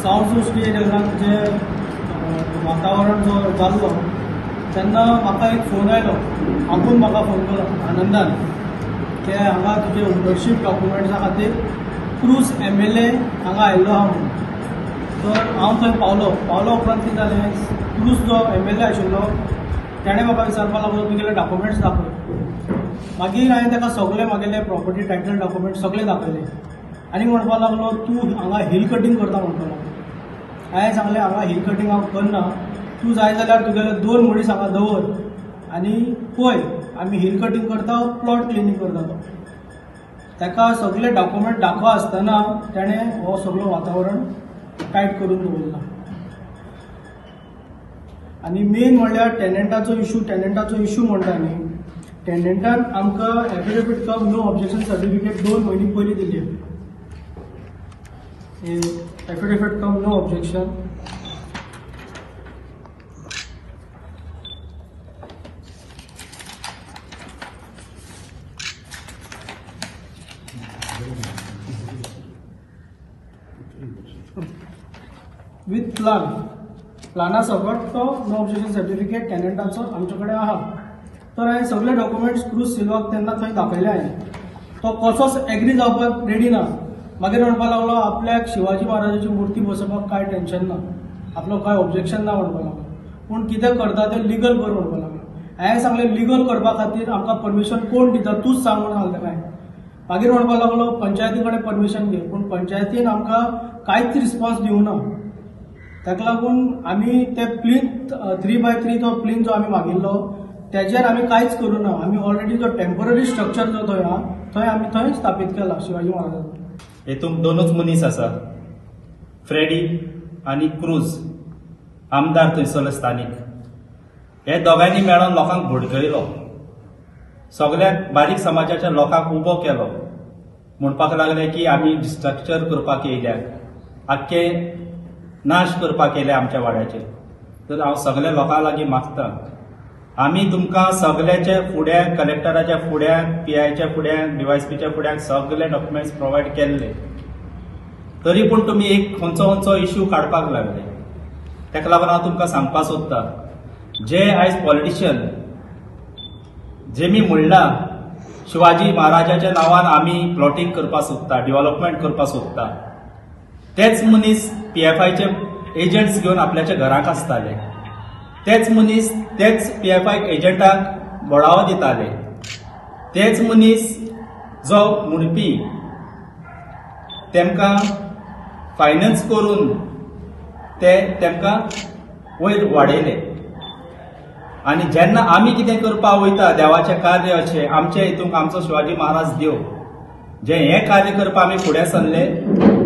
South जोड देवळान जे वातावरण जो जाल्लो तेन्ना म्हाका एक फोन आयलो. आपूण म्हाका फोन केलो आनंदान की हांगा तुजे ओनरशीप डॉक्युमेंट्सा खातीर क्रूज MLA हांगा आयिल्लो आहा म्हणून. तर हांव थंय पावलो. पावलो उपरांत कितें जालें, क्रूज जो MLA आशिल्लो तेणें म्हाका विचारपाक लागलो तुगेले डॉक्युमेंट्स दाखय. मागीर हांवें ताका सगळे म्हागेले प्रॉपर्टी टायटल डॉक्युमेंट सगळे दाखयले आनी म्हणपाक लागलो तूं हांगा हिल कटींग करता म्हणपाक लागलो. हांवें सांगलें हांगा हिल कटींग हांव करना, तूं जाय जाल्यार तुगेले 2 मनीस हांगा दवर आनी पळय आमी हिल कटींग करता, प्लॉट क्लिनींग करता. तो ताका सगळे डॉक्युमेंट दाखय आसतना तेणें हो सगळो वातावरण टायट करून दवरला. आनी मेन म्हणल्यार टेनंटाचो इशू. टेनंटाचो इशू म्हणटा न्ही, टेनंटान आमकां affidavit cum no objection certificate 2 म्हयने पयलीं दिली. Affidavit cum no objection with plan, प्लाना सकट तो नो ऑब्जेक्शन सर्टिफिकेट टेनंटाचो आमचे कडेन आहा. तर हांवें सगळे डॉक्युमेंट्स क्रूज सिल्वाक तेन्ना थंय दाखयले. हांवें तो कसोच एग्री जावपाक रेडी ना. मागीर म्हणपाक लागलो आपल्याक शिवाजी महाराजाची मूर्ती बसोवपाक कांय टेन्शन ना, आपलो कांय ऑब्जेक्शन ना म्हणपाक लागलो. पूण कितें करता तें लिगल कर म्हणपाक लागलो. हांवें सांगलें लिगल करपा खातीर आमकां परमिशन कोण दिता तूंच सांग म्हणून सांगलें ताका. मागीर म्हणपाक लागलो पंचायती कडेन परमिशन घे, पूण पंचायतीन आमकां कांयच रिस्पॉन्स दिवना. ताका लागून आमी ते प्लिंथ 3x3 तो प्लिंथ जो आमी मागिल्लो तेजेर आमी कांयच करूं ना. आमी ऑलरेडी जो टेम्पररी स्ट्रक्चर जो थंय आहा थंय आमी थंय स्थापीत केला शिवाजी महाराजाचो. हेतूंत 2 मनीस आसा, फ्रेडी आनी क्रूज, आमदार थंयसरलो स्थानीक. हे दोगांयनी मेळोन लोकांक भडकयलो, सगळ्याक बारीक समाजाच्या लोकांक उबो केलो. म्हणपाक लागले की आमी डिस्ट्रक्चर करपाक येयल्या, आख्खे नाश करपाक येयल्या आमच्या वाड्याचेर. तर हांव सगळ्या लोकां लागीं मागता, आमी तुमकां सगळ्याच्या फुड्याक, कलेक्टराच्या फुड्याक, PIच्या फुड्याक, DYSPच्या फुड्याक सगळे डॉक्युमेंट्स प्रोवायड केल्ले, तरी पूण तुमी एक खंयचो खंयचो इश्यू काडपाक लागले. ताका लागून हांव तुमकां सांगपाक सोदता, जे आयज पॉलिटिशियन जेमी म्हणलां शिवाजी महाराजाच्या नांवान आमी प्लॉटींग करपाक सोदता, डेव्हलपमेंट करपाक सोदता, तेच मनीस PFIचे एजंट्स घेवन आपल्याच्या घराक आसताले, तेच मनीस तेच PFI एजंटाक बडावो दिताले, तेच मनीस जो म्हणपी तेमकां फायनान्स करून ते तेमकां वयर वाडयले. आनी जेन्ना आमी कितें करपाक वयता देवाचें कार्य अशें आमचे हितूंक आमचो शिवाजी महाराज देव जे हें कार्य करपाक आमी फुडें सरले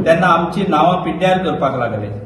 तेन्ना आमची नांवां पिड्ड्यार करपाक लागले.